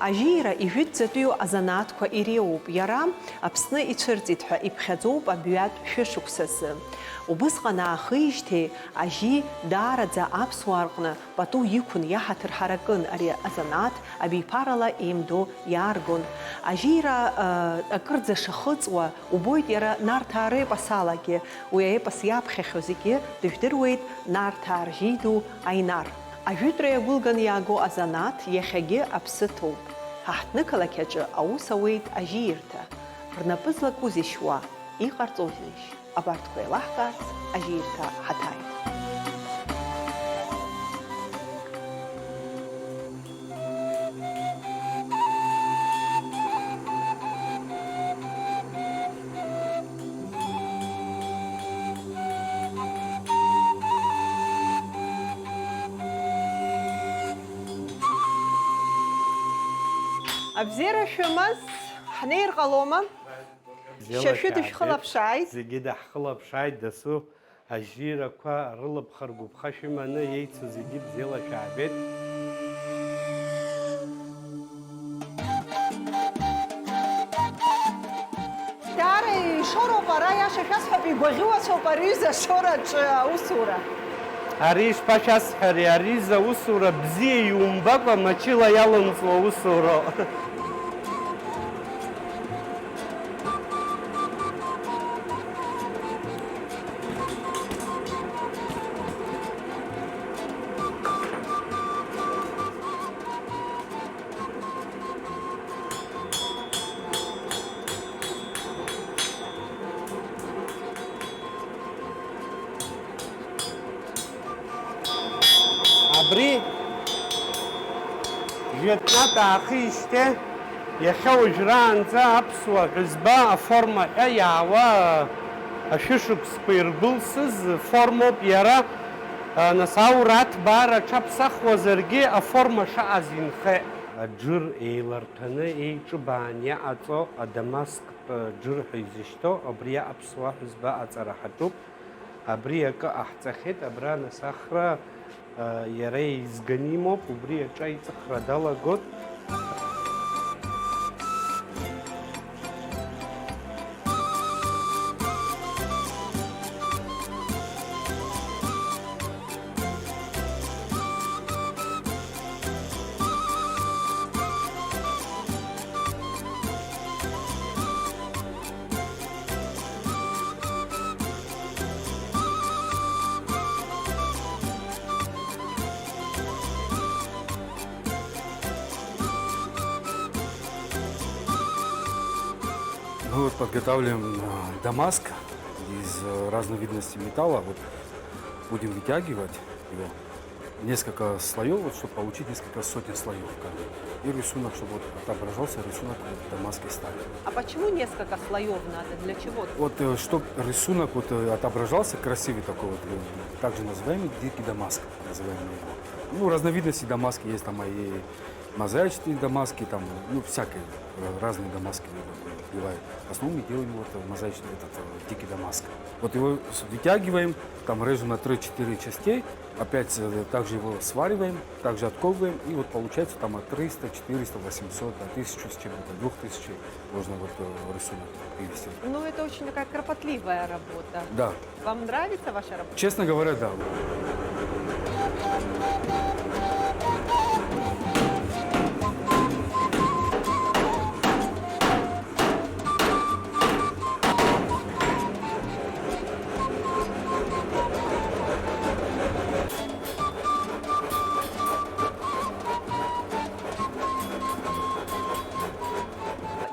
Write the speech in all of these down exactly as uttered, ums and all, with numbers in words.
Ажьира ижәытәӡатәиу азанааҭқәа иреиуоуп, иара Аԥсны ицәырҵит ҳәа иԥхьаӡоуп абҩатә шәышықәсазы. Убысҟан аахижьҭеи ажьи даараӡа аԥсуаа рҟны пату иқәын, иаҳаҭыр ҳаракын, ари азанааҭ абиԥарала еимдо иааргон. Ажьира, э, акырӡа шахыҵуа убоит иара Нарҭаа репос алагьы, уи аепос иаԥхьахьоу зегьы дыжәдыруеит Нарҭаа ржьи ду Аинар. Ажәытәра иагәылганы иааго азанааҭ иахьагьы аԥсы ҭоуп. Ҳа ҳҭнықалақь аҿы аус ауеит ажьиирҭа. Рнапы злакузеишь уа, иҟарҵозеишь? Абарҭқәа еилаҳкаарц ажьиирҭа ҳаҭааит. Абзиара шәымаз, ҳнеир ҟалома? Шьашәы дышәхылаԥшааит. Зегьы даҳхылаԥшааит дасу. Ажьирақәа рылыԥха ргәыԥха шәыманы еицу зегьы бзиала шәаабеит. Даара ишоуроуп, ара иаша шәасҳәап, игәаӷьуацәоуп ари ҩыза Шораҿы аусура. Ари ишԥашәасҳәари, ари изы аусура бзиа иумбакәа, мчыла иалымҵуа усуроуп. Абри жәытәнатә аахижьҭеи иахьа уажәраанӡа аԥсуа ҳәызба аформа ҳәа иаауа ашәышықәсқәа иргәылсыз формоуп иара, нас аура аҭбаара аҽаԥсахуазаргьы аформа шаҟаз инхеит. Аџыр еиларҭәаны еиҿыбаан иҟаҵо адамасктә џыр ҳәа изышьҭоу абри аԥсуа ҳәызба аҵара ҳаҿуп. Абри акы ҟаҳҵахьеит, абра нас Ахра, а, иара еизганы имоуп, убри аҿы аиҵыхра далагоит. Мы вот подготавливаем, а, дамаск из, э, разновидности металла. Вот будем вытягивать его. Несколько слоёв, вот, чтобы получить несколько сотен слоёв, как бы. И рисунок, чтобы вот отображался рисунок вот дамасской стали. А почему несколько слоёв надо? Для чего? Вот, э, чтоб рисунок вот, э, отображался красивый такой вот, э, также называемый дикий дамаск, называемый его. Ну, разновидности дамаски есть, там и мозаичные дамаски, там, ну, всякие, э, разные дамаски бывают. В основном мы делаем вот, э, мозаичный этот, э, дикий дамаск. Вот его с-, вытягиваем, там режем на три-четыре частей, опять, э, также его свариваем, также отковываем, и вот получается там от триста, четыреста, восемьсот, до тысячи с чем-то, двух тысяч можно вот, э, рисунок вывести. Ну, это очень такая кропотливая работа. Да. Вам нравится ваша работа? Честно говоря, да.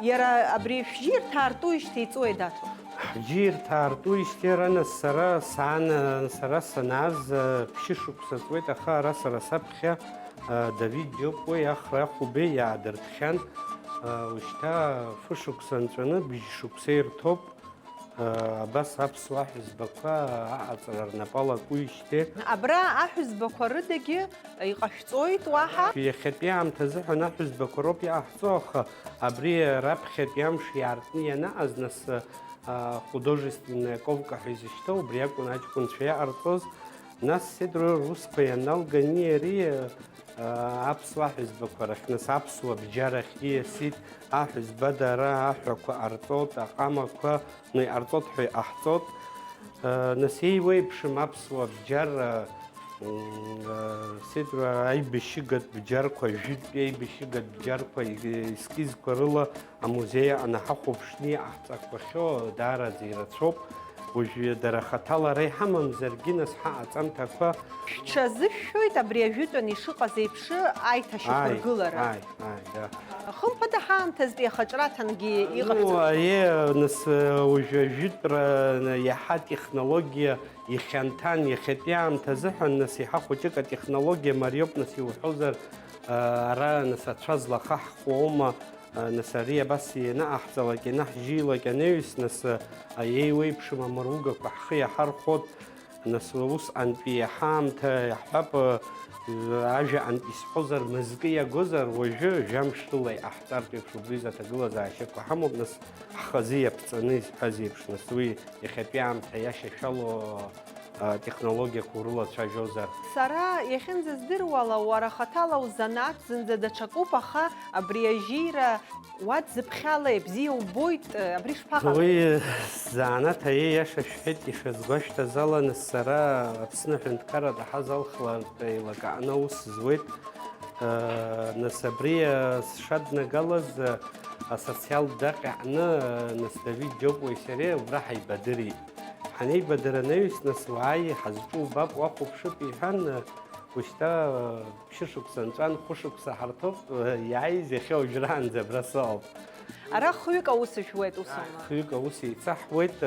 Иара абри шәжьирҭа аартуижьҭеи иҵуеи, Даҭо? Ҳџьирҭа аартуижьҭеи ара, нас, сара саан, сара санааз, ԥшьышықәса ҵуеит, аха ара сара саԥхьа, Давид Џьопуеи Ахра Ахәбеи иаадыртхьан. Ушьҭа фышықәса нҵәаны бжьшықәса ирҭоуп. Абас аԥсуа ҳәызбақәа аҟаҵара рнапы алакуижьҭеи. Абра аҳәызбақәа рыдагьы иҟашәҵоит уаҳа? Иахьатәи аамҭазыҳәан аҳәызбақәа роуп иҟаҳҵо, аха абри раԥхьатәи амш иаартны ианаҟаз, нас, а, художественная ковка ҳәа изышьҭоу, убри акәын аҷкәынцәа иаҟарҵоз. Нас Сидруа русқәа ианалга, ани ари, а, аԥсуа аҳәызбақәа рахь, нас аԥсуа бџьарахь ииасит, аҳәызба дара аҳәақәа ҟарҵот, аҟамақәа, ну, иҟарҵот ҳәа иҟаҳҵот. А, нас еиуеиԥшым аԥсуа бџьар, а, м, а, Сидруа аибашьыгатә бџьарқәа, жәытәтәи аибашьыгатә бџьарқәа, и-, ескизқәа рыла Амузеи аҟны ҳахәаԥшны иҟаҳҵақәахьоу даараӡа ирацәоуп. Уажәы дара хаҭала ара иҳамамзаргьы, нас ҳаҟаҵамҭақәа. Шәҽазышәшәоит абри ажәытәан ишыҟаз еиԥш аиҭашьақәыргылара. Ааи, ааи, ааи, да. Хымԥада ҳаамҭазтәи ахаҿраҭангьы иҟаҳҵақәоуп. Ну, аиеи, нас, уажәы ажәытәра иаҳа технологиа ихьанҭан, иахьатәи аамҭа азыҳәан, нас, иаҳа хәыҷык атехнологиа мариоуп, нас, иуҳәозар, ара, нас, ацәа злахаҳхуа аума? Нас ари абас ианаҟаҳҵалак, ианаҳжьилак анаҩс, нас, еиуеиԥшым амаругақәа ҳхы иаҳархәот, нас усҟантәи иаҳа аамҭа иаҳҳәап, ажәаҟантә исҳәозар, мызкы иагозар, уажәы жәамш рыла иҟаҳҵартә еиԥш убри изы аҭагылазаашьақәа ҳамоуп, нас ҳхазы иаԥҵаны изҳәаз еиԥш, нас уи иахьатәи аамҭа иашьашәало, а, технологиақәа урылацәажәозар. Сара иахьынӡаздыруала, уара хаҭала узанааҭ зынӡа даҽакуп, аха абри ажьира уа дзыԥхьалеи, бзиа убоит, абри шԥаҟалеи? Уи сзанааҭ аиеиаша шәҳәеит, ишазгәашәҭаз ала, нас сара Аԥсны аҳәынҭқарра даҳаз алхларатә еилакааны аус зуеит. Нас абри сшаднагалаз асоциалтә даҟьа аҟны, нас Давид Џьопуеи сареи убра ҳаибадырит. Ҳанеибадыр анаҩс, нас уааи, ҳазҿу убап, уахәаԥшып, иҳәан, ушьҭа ԥшьышықәса нҵәан, хәышықәса ҳарҭоуп, иааиз иахьа уажәраанӡа абра сыҟоуп. Ара хҩык аус жәуеит, усума? Хҩык аус еицаҳуеит.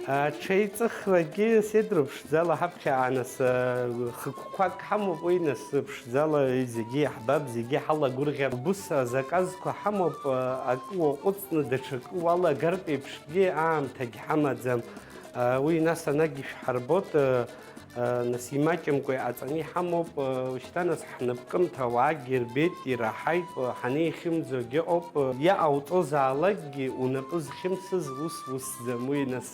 Аҽеиҵыхрагьы Сидруа ԥшӡала ҳаԥхьаҟа, нас, хықәкқәак ҳамоуп уи, нас, ԥшӡала зегьы иаҳбап, зегьы ҳалагәырӷьап. Убыс азаказқәа ҳамоуп, акы уаҟәыҵны даҽакы уалагартә еиԥшгьы аамҭагь ҳамаӡам. Уи нас анагь ишәҳарбот, нас имаҷымкәа иҟаҵаны иҳамоуп, шьҭа нас ҳнапкымҭа ауаагьы рбеит, ираҳаит, ҳанеихьымӡогьы ыҟоуп. Иҟауҵозаалакгьы унапы зхьымсыз ус усӡам уи, нас,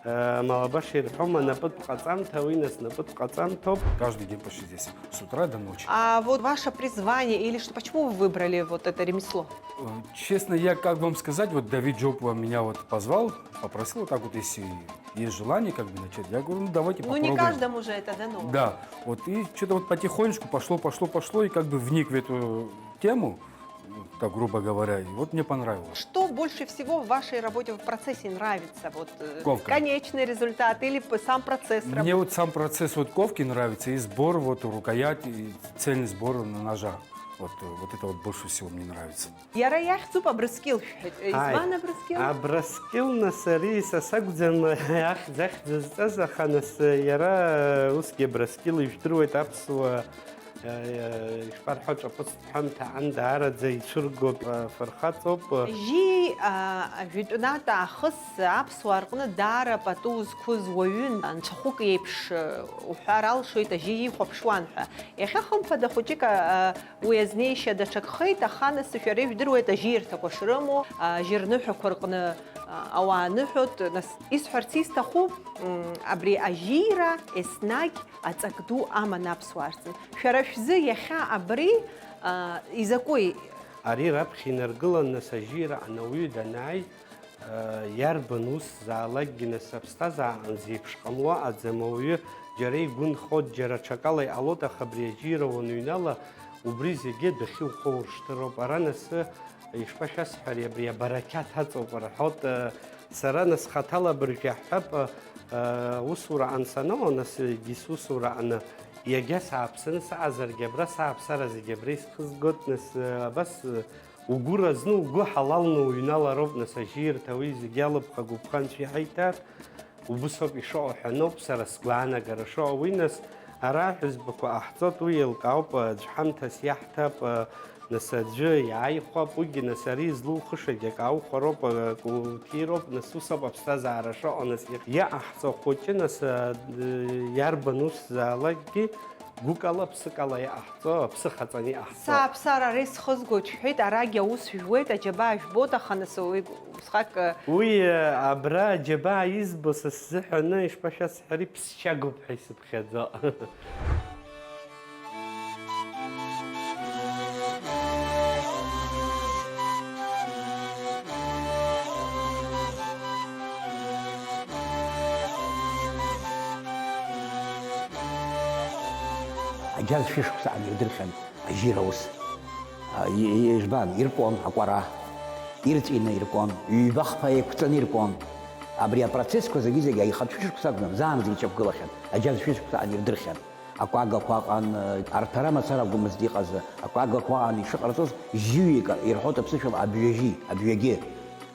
амалабаша ирҳәома, напытә ҟаҵамҭа, уи нас напытә ҟаҵамҭоуп. Каждый день почти здесь, с утра до ночи. А вот ваше призвание или что, почему вы выбрали вот это ремесло? Э, честно, я, как вам сказать, вот Давид Джопуа меня вот позвал, попросил вот так вот, если есть желание, как бы, начать. Я говорю, ну, давайте попробуем. Ну, не каждому же это дано. Да, вот и что-то вот потихонечку пошло, пошло, пошло, и как бы вник в эту тему, так грубо говоря, и вот мне понравилось. Что больше всего в вашей работе, в процессе нравится? Вот, э, ковка. Конечный результат или п-, сам процесс работы? Мне вот сам процесс вот ковки нравится, и сбор, вот рукоять, и цельный сбор на ножа. Вот, э, вот это вот больше всего мне нравится. Иара иахьӡуп абрыскил шәҳәеит. Ааи. Избан абрыскил? Абрыскил, нас, ари са сакәӡам ахьӡ ахьӡызҵаз, аха, нас, иара усгьы абрыскил ижәдыруеит аԥсуа, э, ишԥарҳәо, ҿаԥыцтә ҳәамҭа аан даараӡа ицәыргоуп, э, фырхаҵоуп. Жьи, а, жәытәнатә аахыс аԥсуаа рҟны даара пату зқәыз уаҩын, анцәахәык еиԥш, э, уҳәар алшоит, ажьи ихәаԥшуан ҳәа. Иахьа хымԥада хәыҷык, а, а, Уи азнеишьа даҽакхеит, аха нас шәара ижәдыруеит ажьиирҭақәа шрымоу, ажьырныҳәақәа рҟны, а, ауаа ныҳәоит. Нас исҳәарц исҭаху, м, абри ажьиира еснагь аҵак ду аман аԥсуаа рзын. Шәара шәзы иахьа абри, а, изакәи? Ари раԥхьа инаргылан, нас ажьиира анаҩы данааи, Иарбан усзаалакгьы, нас, аԥсҭазааҟан зеиԥш ҟамло аӡам, ауаҩы џьара игәы нхоит, џьара ҽакала иҟалоит, аха абри ажьира уаныҩнала, убри зегьы адәахьы ухы ауршҭыроуп. Ара, нас, ишԥашәасҳәари, абри абарақьаҭ аҵоуп рҳәоит. Сара, нас, хаҭала абыржәы иаҳҳәап, усураҟан саныҟоу, нас, егьыс усураҟны иагьа сааԥсаны саҟазаргьы, абра сааԥсара зегьы абра исхызгоит, нас, абас, Угәы разны, угәы ҳалалны уҩналароуп, нас, ажьиирҭа уи зегьы алыԥха-гәыԥха анцәа иҳаиҭар, убыс ауп ишыҟоу ҳәа ноуп сара сгәаанагара шыҟоу. Уи, нас, ара аҳәызбақәа ҟаҳҵоит, уи еилкаауп, аӡә ҳамҭас иаҳҭап, нас, аӡәы иааихәап, уигьы, нас, ари злухышагь акы аухәароуп, акы уҭироуп, нас, ус ауп аԥсҭазаара шыҟоу, нас, иҟ-, иҟаҳҵо хәыҷы, нас, а, д-, иарбан усзаалакгьы, Гәыкала, ԥсыкала иҟаҳҵо, аԥсы хаҵаны иҟаҳҵо. Сааԥсар, ара исхызгоит, шәҳәеит, арагьы аус жәуеит, аџьабаа жәбоит, аха нас уи усҟак, э, Уи, э, абра аџьабаа избо са сзыҳәаны, ишԥашәасҳәари, ԥсшьагоуп ҳәа исыԥхьаӡо. Аџьаз шәышықәса ан ирдырхьан ажьира аус. А, и-, и-, ижбан, иркуан акәара, ирҵәины иркуан, ҩба-хԥа еиқәҵаны иркуан. Абри апроцессқәа зегьы-зегьы аихатә шәышықәса акәӡам, заанӡа иҿаԥгылахьан, аџьаз шәышықәса ан ирдырхьан. Акәагақәа аҟан, э, арҭ ара мацара акәмызт иҟаз, акәагақәа аҟан ишыҟарҵоз, жьыҩык ирҳәоит аԥсышәала абҩажьи, абҩагьы.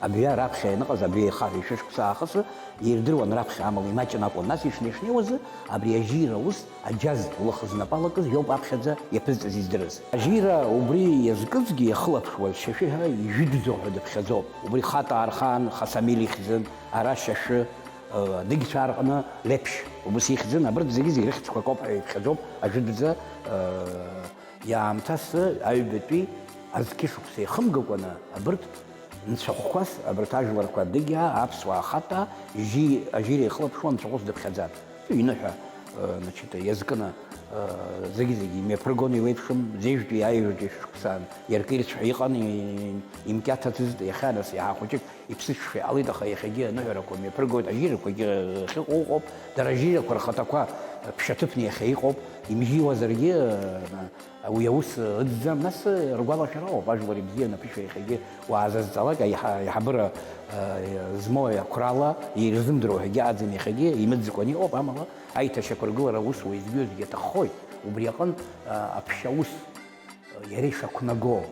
Абҩа раԥхьа ианыҟаз, абҩа ихаҳә ишәышықәса аахыс ирдыруан раԥхьа, амала имаҷын акәын. Нас ишнеи-шнеиуаз абри ажьира ус, аџьаз улахыз напы алакыз иоуп аԥхьаӡа иаԥызҵаз издырыз. Ажьира убри иазкызгьы иахылаԥшуаз шьашәы ҳәа ижәытәӡоу ҳәа дыԥхьаӡоуп. Убри хатаа рхаан Хасамил ихьӡын, ара шьашәы, э, адыгьцәа рҟны Леԥшь, убыс ихьӡын, абырҭ зегьы-зегьы рыхьӡқәа акоуп ҳәа иԥхьаӡоуп, ажәытәӡа, э, Иаамҭа асы аҩбатәи азқьышықәса иахымгакәаны абырҭ нцәахәқәас, абарҭ ажәларқәа адыгьаа, аԥсуаа хатаа, жьи-, ажьира ихылаԥшуа нцәахәыс дыԥхьаӡан. Иныҳәа, э, значит, иазкны, э, зегьы-зегьы имҩаԥыргон, еиуеиԥшым, зежәтәи аҩажәатәи шықәсан иаркирцә ҳәа иҟан, и-, имкьаҭацызт, иахьа нас иаҳа хәыҷык Иԥсыҽшәа иҟалеит, аха иахьагьы аныҳәарақәа мҩаԥыргоит, ажьирақәагьы ахьыҟоу ыҟоуп, дара ажьирақәа рхаҭақәа ԥшьаҭыԥны иахьа иҟоуп, имжьиуазаргьы, уи аус ыӡӡам, нас ргәалашәара ыҟоуп, ажәлар ибзианы аԥышәа иахьагьы уаазазҵаалак, аиҳа-, аиҳабыра, а, змоу ақәрала ирзымдыруа ҳәагьы аӡам, иахьагьы имыӡӡакәаны иҟоуп, амала аиҭашьақәыргылара аус уеизгьы-уеизгьы аҭаххоит, убри аҟынтә, а, аԥшьа аус Иара ишақәнаго,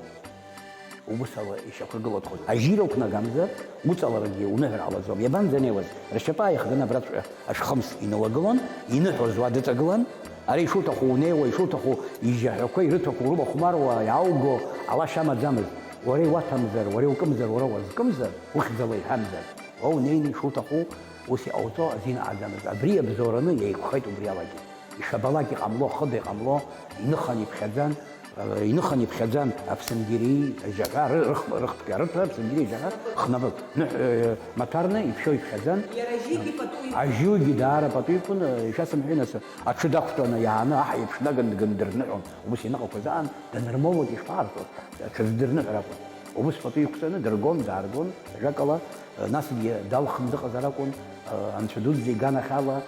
убыс ала ишьақәыргыло дхоит. Ажьира уқәнагамзар, уҵаларагьы уныҳәар ҟалаӡом. Иабанӡанеиуаз? Ршьапы ааихганы абраҵәҟьа ашхымс инылагылон, иныҳәоз уа дыҵагылан, ара ишуҭаху унеиуа, ишуҭаху ижьаҳәақәа, ирыҭәақәа урылахәмаруа иаауго ҟалашьа амаӡамызт. Уара иуаҭәамзар, уара иукымзар, уара уазкымзар, ухьӡала иҳәамзар, уа унеины ишуҭаху ус иҟауҵо азин ааӡамызт. Абри иабзоураны иеиқәхеит убриалагьы. Ишабалак иҟамло, хыда иҟамло, иныхан иԥхьаӡан, э, иныхан иԥхьаӡан аԥсынгьери ажьаҳәа, ры-, рых-, рыхԥхьа рыҭәа, аԥсынгьери ажьаҳәа, хнапык, ныҳ-, э, маҭәарны иԥхьо иԥхьаӡан. Иара ажьигьы пату иқәын. Ажьугьы даара пату иқәын, э, ишәасымҳәеи нас, аҽы дақәтәаны иааны аҳ иеиԥш днаган дганы дырныҳәон. Убыс иныҟақәаз аан, данырмоулак ишԥаҟарҵоз, аҽаӡә дырныҳәар акәын. Убыс пату иқәҵаны дыргон, дааргон, ажәакала, Насгьы далхны дыҟазар акәын, анцәа дуӡӡа иганахьала,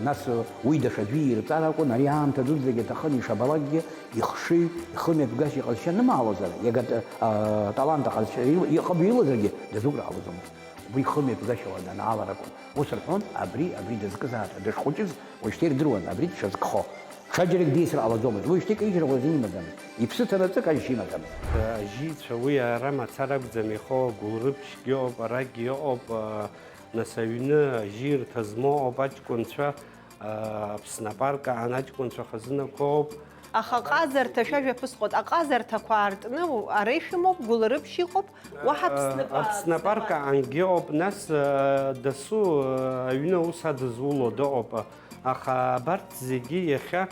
нас уи даҽаӡәы ирҵар акәын, ари аамҭа дуӡӡагьы аҭахын, ишабалакгьы ихшыҩ, ихымҩаԥгашьа иҟазшьа нымаалозар, иага, а, талант аҟазшьа ил-, иҟыб илазаргьы дазукраалаӡомызт. Убри ихымҩаԥгашьала данаалар акәын. Ус рҳәон, абри, абри дызкызаат ҳәа дышхәыҷыз, уажәшьҭа ирдыруан, абри дшазкхо. Ҽаџьарак дисыр ҟалаӡомызт, уи шьҭа икеижьра уаҩы имаӡамызт, иԥсы ҭанаҵы кажьшьа имаӡамызт. Ажьицәа уи ара мацара акәӡам ихоу, агәылрыԥшьгьы ыҟоуп, арагьы ыҟоуп, нас аҩны ажьирҭа змоу ыҟоуп, аҷкәынцәа, Аԥсны апарк аан аҷкәынцәа хазынақәа ыҟоуп. Аха аҟазарҭа шәажәа ԥысҟоит, аҟазарҭақәа аартны ара ишәымоуп, гәылрыԥшь иҟоуп, Уаҳа Аԥсны Аԥсны апарк аангьы ыҟоуп, нас, э, дасу, э, аҩны аус адызуло дыҟоуп, аха абарҭ зегьы иахьа,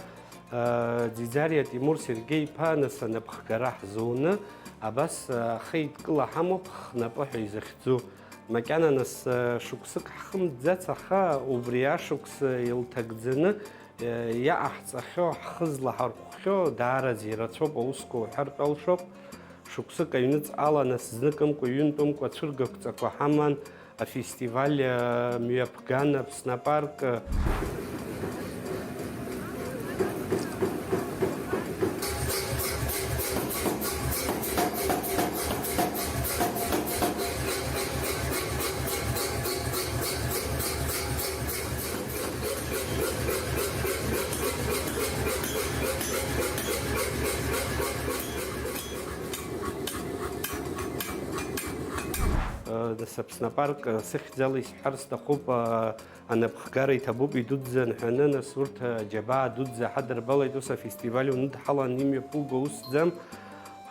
э, Ӡиӡариа Тимур Сергеи-иԥа, нас анапхгара ҳзуны, абас, э, ахеидкыла ҳамоуп, ҳнапы ҳәа изыхьӡу. Макьана, нас, э, шықәсык ҳхымҵӡац, аха убри ашықәс илҭагӡаны, Иаҟаҳҵахьоу, ҳхы злаҳархәхьоу даараӡа ирацәоуп, аусқәа уҳәартә алшоуп. Шықәсык аҩныҵҟала, нас зныкымкәа, ҩынтәымкәа ацәыргақәҵақәа ҳаман, афестиваль, мҩаԥган Аԥсны апарк. Нас Аԥсны апарк сыхьӡала исҳәар сҭахуп, анапхгара иҭабуп, идуӡӡан ҳәаны, нас урҭ џьабаа дуӡӡа ҳадырбалеит, ус афестиваль уныдҳалан имҩаԥуго усӡам.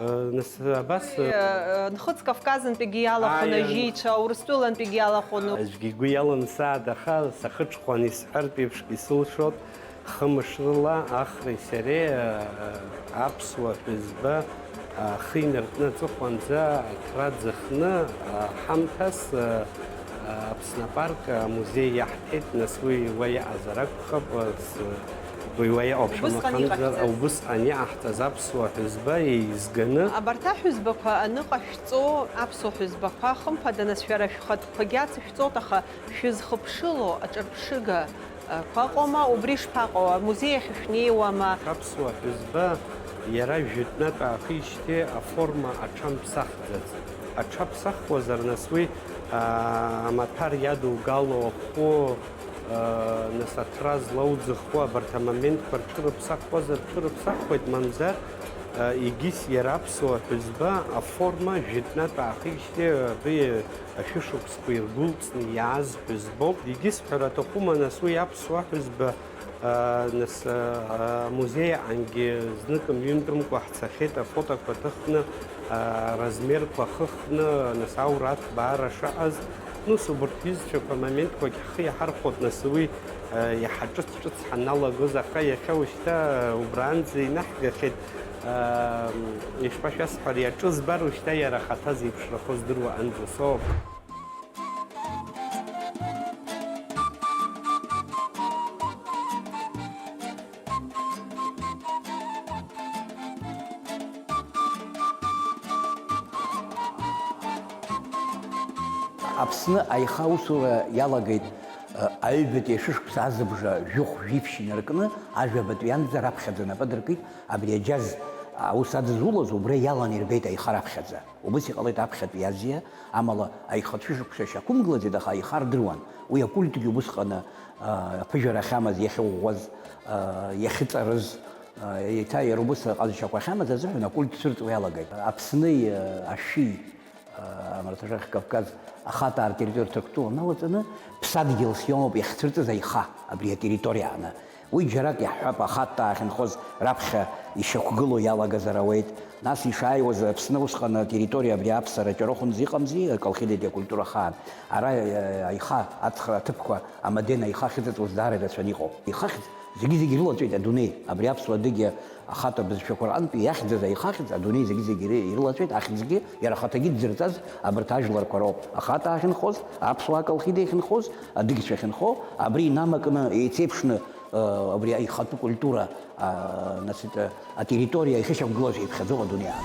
Э, нас, абас, э, Э, Нхыҵ Кавказынтәигьы иалахәын, Аиа, ажьицәа, Урыстәылантәигьы иалахәын. Аӡәгьы игәы иалымсааит, аха сахыҽхәан исҳәартә еиԥшгьы сылшоит. Хымш рыла Ахреи сареи, а, аԥсуа ҳәызба, а, ахы инаркны аҵыхәанӡа аҭра ӡахны, а, ҳамҭас, а, а, Аԥсны апарк, а, амузеи иаҳҭеит, нас уи уа иаҟазар акәхап, а, с-, уи уа иҟоуп. Убысҟан шамахамзар, иҟаҳҵаз. Убысҟан иҟаҳҵаз аԥсуа ҳәызба еизганы. Абарҭ аҳәызбақәа аныҟашәҵо, аԥсуа ҳәызбақәа, хымԥада, нас шәара шәхатәқәагьы ацышәҵоит, аха шәызхыԥшыло аҿырԥшыга, Қәаҟәама, убри шԥаҟоу, амузеи ахь шәнеиуама? Аԥсуа ҳәызба иара жәытәнатә аахижьҭеи аформа аҽамԥсахӡац. Аҽаԥсахуазар, нас уи, аа, амаҭәар иадугало ахәы, аа, нас аҭра злауӡахо абарҭ амоментқәа рҽырыԥсахуазар, рҽырыԥсахуеит, мамзар, аа, егьыс иара аԥсуа ҳәызба аформа жәытәнатә аахижьҭеи абри Ашәышықәсқәа иргәылҵны иааз ҳәызбоуп. Егьысҳәар аҭахума, нас, уи аԥсуа ҳәызба, а, нас, а, амузеи аҟынгьы знык мҩынтәымкәа ҳцахьеит, афотоқәа ҭыхны, а, размерқәа хыхны, нас, аура аҭбаара шаҟаз. Нас, убарҭ ҩызцәақәа моментқәагь ҳхы иаҳархәоит, нас, уи, а, иаҳа ҿыц-ҿыц ҳаналагоз, аха иахьа уажәшьҭа, а, убранӡа инаҳгахьеит. Ам, ишԥашәасҳәари, аҿы збар, уажәшьҭа иара ахаҭа зеиԥшрахо здыруа анӡа соуп. Аԥсны аиха аусура иалагеит, э, аҩбатәи ашәышықәса азыбжа жәохә-жәиԥшь инаркны, ажәабатәи анӡа раԥхьаӡа нап адыркит. Абри аџьаз аус адызулаз убра иалан ирбеит аиха раԥхьаӡа. Убыс иҟалеит аԥхьатәи азиа, амала аихатә шәышықәса шьақәымгылаӡеит, аха аиха рдыруан. Уи акультгьы убысҟаны, а, аԥыжәара ахьамаз, иахьыӷәӷәаз, а, иахьыҵарыз, а, еиҭа иара убыс аҟазшьақәа ахьамаз азыҳәан акульт цәырҵуа иалагеит. Аԥсни, а, ашәи, а, амраҭашәахь Кавказ ахаҭаа ртерриториа Ҭырқәтәыла налаҵаны, ԥсадгьылс иоуп иахьцәырҵыз аиха абри атерриториа аҟны. Уи џьарак иаҳҳәап, ахаҭаа ахьынхоз раԥхьа ишьақәгылоу иалагазар ауеит. Нас ишааиуаз Аԥсны усҟан атерриториа абри аԥсара ҷароухынӡа иҟамзи, Колхидатәи акультура ахаан. Ара, э, аиха ацхра аҭыԥқәа амодерн аиха ахьыҵыҵуаз даара ирацәаны иҟоуп. Ихахьӡ зегьы-зегь ирылаҵәеит адунеи. Абри аԥсуа адыгьа ахаҭа бызшәақәа рҟынтәи иахьӡыз аихахьӡ адунеи зегьы-зегь иры-, ирылаҵәеит, ахьӡгьы иара ахаҭагьы дзырҵаз абарҭ ажәларқәа роуп. Ахаҭа ахьынхоз, аԥсуаа Колхида иахьынхоз, адыгьцәа ахьынхо, абри инамакны, еицеиԥшны, э, абри аихатәы культура, а, значит, э, атерриториа иахьышьақәгылоу иԥхьаӡоуп адунеи аан.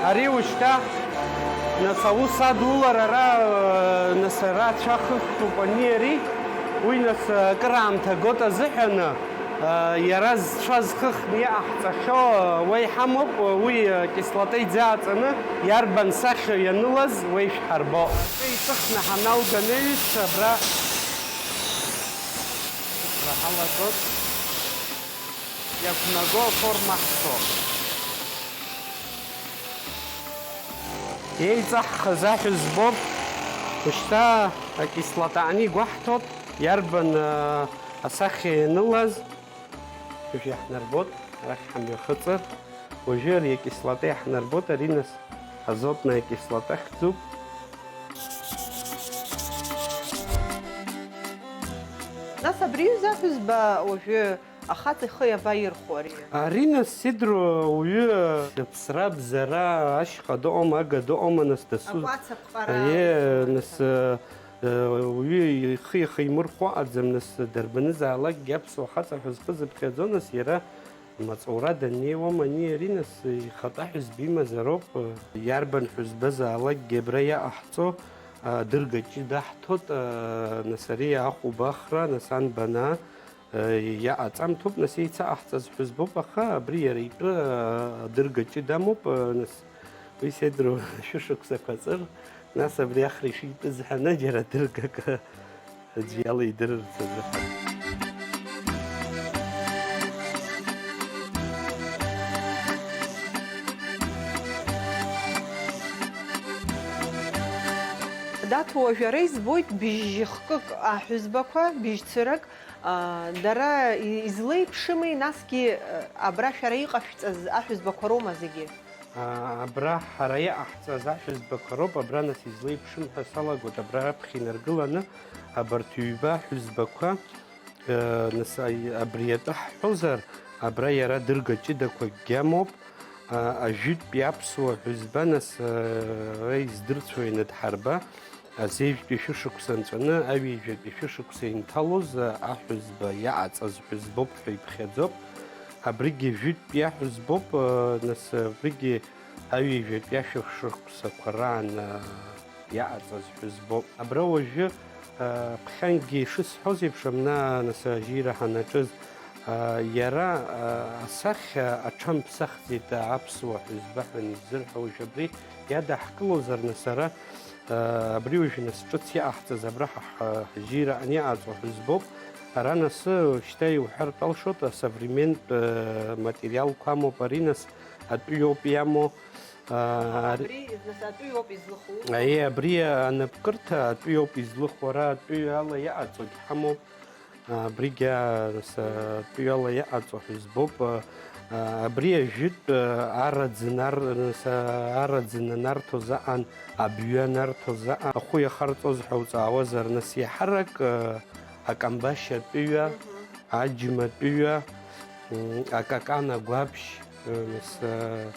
Ари ушьҭа, нас, аус адулара ара, нас, ара ацәа хыхтәуп ани ари. Уи, нас, акыраамҭа агоит азыҳәан, иара зцәа зхыхны иҟаҳҵахьоу уа иҳамоуп, уи кислота иӡааҵаны иарбан сахьоу ианылаз уа ишәҳарбо. Иҵыхны ҳаналга анаҩс абра ҳалагоит. Иақәнаго аформа ҳцо. Еиҵаҳхыз аҳәызбоуп. Ушьҭа акислота ани игәаҳҭоит, иарбан, а, асахьа ианылаз. Уажә иаҳнарбоит, арахь ҳамҩахыҵыр. Уажәы ари акислота иаҳнарбоит, ари нас азотная кислота хьӡуп. Нас абри аҩыза аҳәызба уажәы Ахаҵа ихы иабаирхәо ари? Ари, нас, сеидру, уаҩы аԥсра, абзара, ашьха дыҟоума, ага дыҟоума, нас, дасу? Акәац аԥҟара. Аиеи, нас, э, э, уаҩы ихы ихимырхәо аӡам, нас, дарбанызаалакгьы аԥсуа хаҵа ҳәа зхы зыԥхьаӡо, нас, иара маҵура даннеиуам ани ари, нас, ихатәы ҳәызба имазароуп, э, иарбан ҳәызбазаалакгьы абра иаҟаҳҵо, э, адырга ҷыда ҳҭоит, э, нас, ари ахәба ахра, нас, анбана, Иаҟаҵамҭоуп, нас, еицаҟаҳҵаз ҳәызбоуп, аха абри иара итәы, а, адырга ҷыда амоуп, а, нас, уи сеидру шәышықәсақәа ҵыр, нас абри ахра ишитәыз ҳәаны џьара дыргак аӡә иалидырырц азыҳәан. Даҭо, уажә ара избоит бжьхкык аҳәызбақәа, бжьцырак, аа, дара и-, излеиԥшыми, насгьы, э, абра шәара иҟашәҵаз аҳәызбақәа роума зегьы? А, абра ҳара иҟаҳҵаз аҳәызбақәа роуп, абра нас излеиԥшым ҳәа салагоит, абра раԥхьа инаргыланы абарҭ ҩба аҳәызбақәа, э, нас аи-, абри атәы ҳҳәозар, абра иара дырга ҷыдақәакгьы амоуп, а, ажәытәтәи аԥсуа ҳәызба, нас, э, ара издырцәо ианадҳарба, азеижәтәи шәышықәса нҵәаны аҩажәатәи шәышықәса инҭалоз, а, аҳәызба иаҟаҵаз ҳәызбоуп ҳәа иԥхьаӡоуп. Абригьы жәытәтәи аҳәызбоуп, а, нас, абригьы аҩажәатәи ашәышықәсақәа раан, а, иаҟаҵаз ҳәызбоуп. Абра уажәы, а, ԥхьангьы ишысҳәоз еиԥш, амна, нас, ажьира ҳанаҿыз, а, иара, а, асахьа аҽамԥсахӡеит, а, аԥсуа ҳәызба ҳәа аниззырҳәа, уажә абри иадаҳкылозар, нас, ара Абри уажәы нас ҿыц иҟаҳҵаз абра ҳа ҳ-, ҳжьира аниаҟаҵо ҳәызбоуп. Ара нас шьҭа иуҳәартә алшоит, асоврементә, э, материалқәа амоуп ари нас атәыҩоуп иамоу. А, ари Абри, нас, атәыҩоуп излыху? Аиеи, абри анапкырҭа атәыҩоуп излыху, ара атәыҩала иҟаҵогь ҳамоуп. Абригь, а, нас, а, тәҩала иҟаҵо ҳәа избоуп. А, а, абри ажәытә, а, араӡын ар-, нас, а, араӡын анарҭоз аҟан, абҩы анарҭоз аҟан, ахәы иахарҵоз ҳәа уҵаауазар, нас, иаҳарак, а, акамбашь атәыҩа, Мгм. аџьма атәыҩа, м, акакан агәаԥшь, а, нас, а,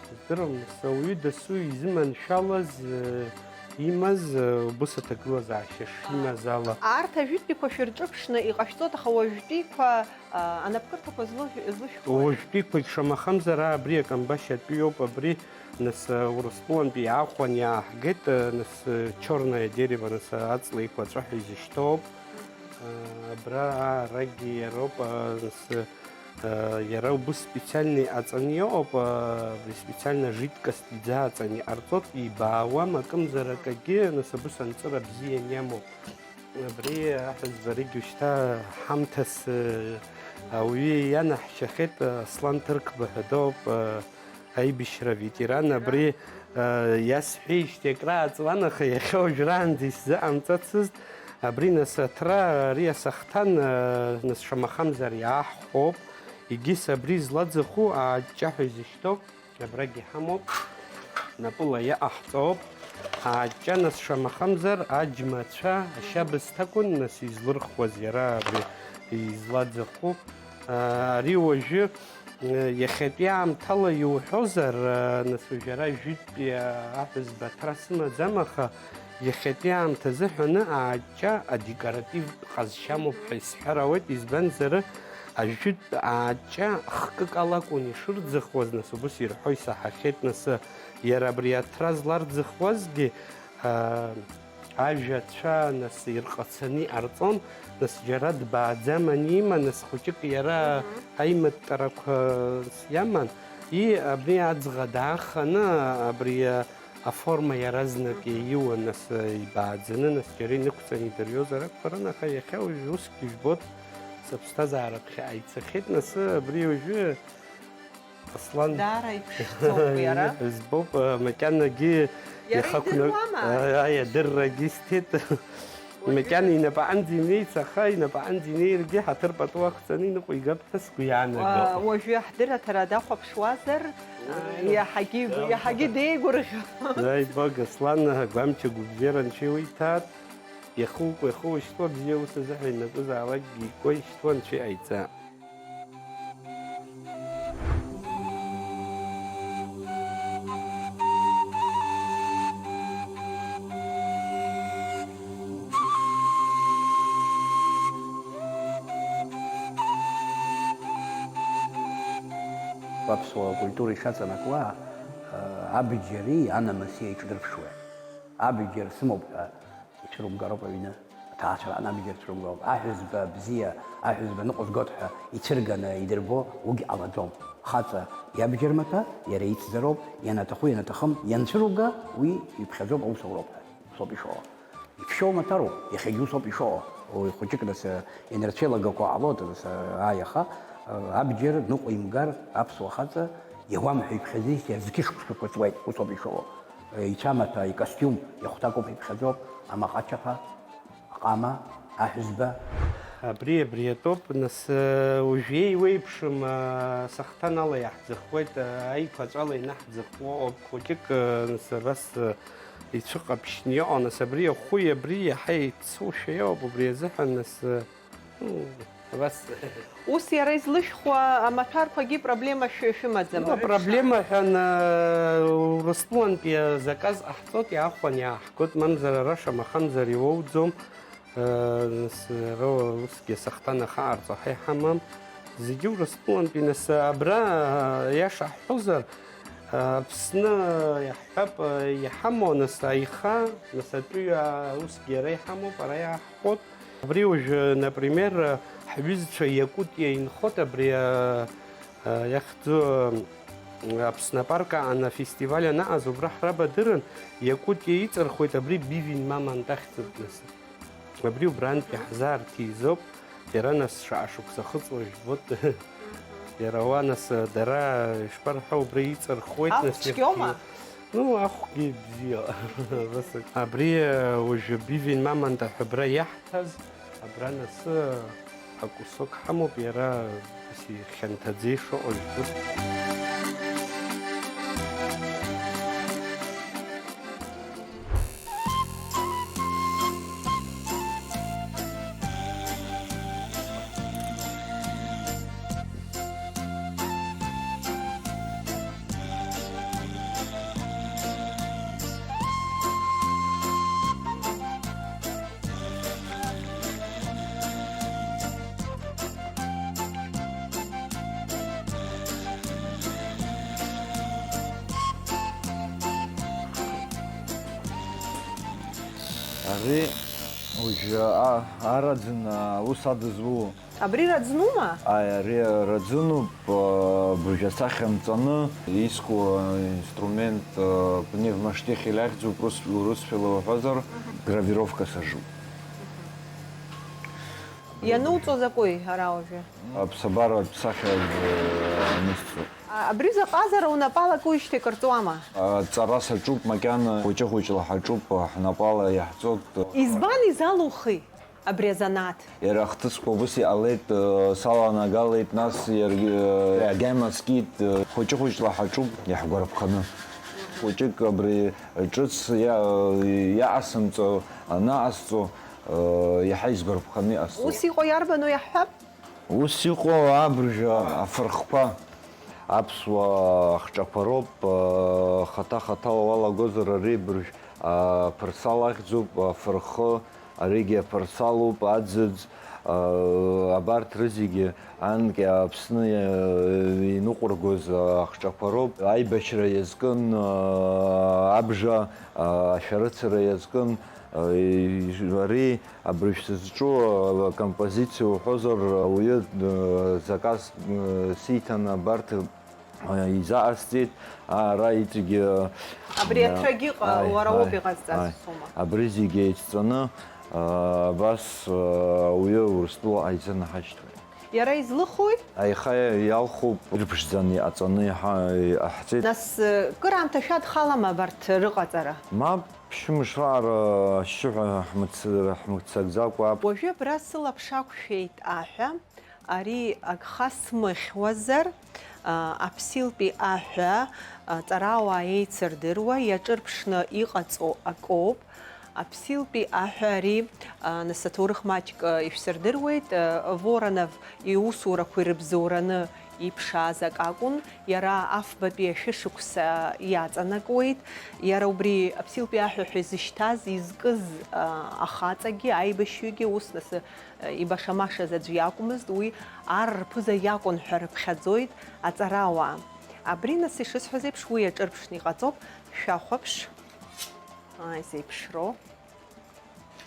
Сыздырам, нас ауаҩы дасу изыманшәалаз, э, имаз, э, убыс аҭагылазаашьа шимаз ала. Арҭ ажәытәтәиқәа шәырҿыԥшны иҟашәҵоит, аха уажәтәиқәа, а, анапкырҭақәа злы-, злышәхуа. Уажәтәиқәагь шамахамзар, аа, абри акамбашь атәы иоуп, абри, нас, э, Урыстәылантәи иаахәан иааҳгеит, э, нас, э, чёрное дерево, нас, э, аҵла еиқәаҵәа ҳәа изышьҭоуп. Э, абра, аа, арагьы иароуп, э, нас, э, Иара убыс специальный аҵаны иҟоуп, абри специально жидкость иӡааҵаны иҟарҵоит, ибаауам акымзар акагьы, нас абыс анҵыра бзиа иамоуп. Абри аҳәызба аригьы шьҭа ҳамҭас, э, ауаҩы ианаҳшьахьеит, Аслан Ҭырқба ҳәа доуп, э, аибашьра аветеран. Абри, э, иасҳәеижьҭеи акрааҵуан, аха иахьа уажәраанӡа исзыҟамҵацызт. Абри нас аҭра, ари асахҭан, э, нас шамахамзар иааҳхәоуп. Егьыс абри злаӡаху ааҷҷа ҳәа изышьҭоуп, абрагь иҳамоуп, напыла иаҟаҳҵоуп. Ааҷҷа, нас шамахамзар, аџьмацәа ашьабсҭа акәын, нас излырхуаз иара абри излаӡаху. Ари уажәы, иахьатәи аамҭала иуҳәозар, нас уажә ара жәытәтәи аҳәызба аҭра сымаӡам, аха иахьатәи аамҭазы ҳәаны ааҷҷа адекоративтә ҟазшьа амоуп ҳәа исҳәар ауеит, избанзар, ажәытә ааҷҷа хкык ала акәын ишырӡахуаз, нас убыс ирҳәо исаҳахьеит, нас иара абри аҭра зларӡахуазгьы, аа, ажәа ацәа, нас, ирҟацаны иҟарҵон, нас, џьара дбааӡам анима, нас, хәыҷык иара Мгм. аиматтарақәа, нас, иаман, и, абри аӡӷа дааханы, абри, а, аформа иаразнак Мгм. ииуан, нас, ибааӡаны, нас, џьара инықәҵаны идырҩозар акәхарын, аха иахьа уажә усгьы ижәбоит, сыԥсҭазаара ԥхьаҟа ицахьеит, нас, абри уажәы Аслан. Даара иԥшӡоуп иара. Избоуп, а, макьанагьы Иара ихақәна-, идыруама? а, а, иадыррагьы исҭеит. Уажәы Макьана инапаҟынӡа инеиц, аха инапаҟынӡа инеиргьы ҳаҭыр пату ақәҵаны иныҟәигап ҳәа сгәы иаанагоит. Уа-, уажәы ҳдырраҭара дахәаԥшуазар, а, иаҳагьы игәы, иаҳагьы деигәырӷьо. Ааи, бага, Аслан, агәамч агәыбзиара анцәа иуиҭааит. Иахукәа, иахушьҭуа, бзиа ус азыҳәа инапы заалакгьы икуа ишьҭуа анцәа иҟаиҵа. Аԥсуа культура ишаҵанакуа, абџьари анамыси еиҿдырԥшуеит. Абџьар сымоуп ҳәа ицәырымгароуп аҩны, аҭаацәара анабџьар цәырымгароуп. Аҳәызба бзиа, аҳәызба ныҟәызгоит ҳәа ицәырганы идырбо уигь ҟалаӡом. Хаҵа иабџьар маҭәа, иара ицзароуп, ианаҭаху, ианаҭахым, ианцәырымга, уи иԥхьаӡоуп, аус ауроуп ҳәа. Усоуп ишыҟоу. Иԥшьоу мацароуп, иахьагьы усоуп ишыҟоу. Уи хәыҷык нас, э, инарцәеилагақәа ҟалоит, нас, э, ааи, аха, э, абџьар ныҟәимгар, аԥсуа хаҵа иауам ҳәа иԥхьаӡеижьҭеи зқьышықәсақәа ҵуеит, усоуп ишыҟоу. Ицәамаҭәа, икостиум ихәҭакуп, иԥхьаӡоуп, амаҟа ачаԥа, аҟама, аҳәызба. Абри, абри атәоуп, нас, уажә еиуеиԥшым, асахҭан ала иаҳӡахуеит, аиқәаҵәала инаҳӡахуа ауп, хәыҷык, нас, абас, ицәыҟаԥшьны иҟоу, нас, абри ахәи абри иаҳа еиццоушәа иоуп, убри азыҳәан, нас, Абас. Ус иара излышәхуа амаҭәарқәагьы проблема шәы-, шәымаӡам. Ну, рыҽны. Апроблема ҳәа, на-, Урыстәылантәи азаказ ҟаҳҵоит, иаахәан иааҳгоит, мамзар ара шамахамзар иуоуӡом. Э, нас, ара усгьы асахҭан ахаартә ҳәа иҳамам. Зегьы Урыстәылантәи, нас, абра, э, иаша ҳҳәозар, э, Аԥсны иаҳҳәап, э, иҳамоу, нас, аиха, нас, атәыҩа усгьы ара иҳамоуп, ара иаҳҳәоит. Абри уажәы, например, ҳҩызцәа Иакутиа инхоит, абри, а, а, иахьӡу, а, Аԥсны апарк аан афестиваль анаҟаз, убра ҳрабадырын, Иакутиа иҵырхуеит, абри Бивень Мамонт ахьӡуп нас. Абри убрантәи ҳзаарҭизоуп, иара нас шаҟа шықәса ахыҵуа жәбоит. Иара уа нас, а, дара, ишԥарҳәо, убра иҵырхуеит, нас, ахә цәгьоума? Ирҭи-, Ну, ахәгьы бзиа. Абри, э, уажәы Бивень Мамонт ҳәа абра иаҳҭаз, абра насы акусок ҳамоуп, иара ус ихьанҭаӡа ишыҟоу жәбоит. Ари уажәы, а, араӡын, а, ус адызуло. Абри раӡнума? Аи, ари раӡынуп, а, быжә асахьа нҵаны, иску, а, инструмент, а, пневмоштихель ахьӡуп, рус-, урысшәала уҳәозар, мгм, гравировка сажуп. Иануҵо закәи ара уажәы? Аԥсабаратә сахьа, а, анысҵо. А, абри заҟазара унапала акуижьҭеи кыр ҵуама? А, ҵара саҿуп макьана, хәыҷы-хәыҷла ҳаҿуп, ҳнапала иаҳҵоит. Избан изалухи? Абри азанааҭ. Иара ахҭысқәа убыс иҟалеит, э, саланагалеит, нас иаргьы, э, иагьамаскит, э, хәыҷы-хәыҷла ҳаҿуп иаҳгәарԥханы. Хәыҷык абри ҿыц иа-, иаасымҵо, анаҟасҵо, э, иаҳа изгәарԥханы иҟасҵоит. Ус иҟоу иарбану иаҳҳәап? Ус иҟоу абыржәы афырхқәа, аԥсуа хҿақәа роуп, э, хаҭа-хаҭала уалагозар, ари абыржә, а, ԥырсал ахьӡуп, афырхы, Аригьы аԥырсалуп, аӡыӡ, аа, абарҭ рызегьы анкьа Аԥсны, аа, иныҟәыргоз ахҿақәа роуп. Аибашьра иазкын, аа, абжа, аа, ашәарыцара иазкын, аа, ари абыржә сызҿу, аа, композициа уҳәозар, ауаҩы, аа, заказ, аа, сиҭан абарҭ изаҟасҵеит, ара иҵегьы, Абри а, аҭрагьы ҟа-, аи, уара уоуп аи, иҟазҵаз, аи. Сома. Абри зегьы еицҵаны, а, абас, а, ауаҩы Урыстәылаҟа изынаҳашьҭуеит. Иара излыхуи? Аиха иалхуп, ирԥшӡаны иҟаҵаны иҳа-, иҟаҳҵеит. Нас, кыр аамҭа шәадхалама абарҭ рыҟаҵара? Мап, ԥшьымш раҟара ашьшьыҳәа ҳмыц-, ҳмыццакӡакәа. Уажәы абра сылаԥш ақәшәеит аҳәа. Ари агха смыхьуазар, а, аԥсилтәи аҳәа, а, ҵарауаа еицырдыруа, иаҿырԥшны иҟаҵоу акоуп. Аԥсилтәи аҳәа ари, а, нас аҭоурых маҷк, а, ишәсырдыруеит, а, Воронов иусурақәа ирыбзоураны иԥшааз акы акәын. Иара афбатәи ашәышықәса иаҵанакуеит. Иара убри аԥсилтәи аҳәа ҳәа изышьҭаз, изкыз, а, ахаҵагьы, аибашьҩгьы ус нас Ибаша-машаз аӡә иакәмызт, уи ар рԥыза иакәын ҳәа рыԥхьаӡоит аҵарауаа. Абри, нас, ишысҳәаз еиԥш, уи аҿырԥшны иҟаҵоуп, шәахәаԥш. Ааи, зеиԥшроу.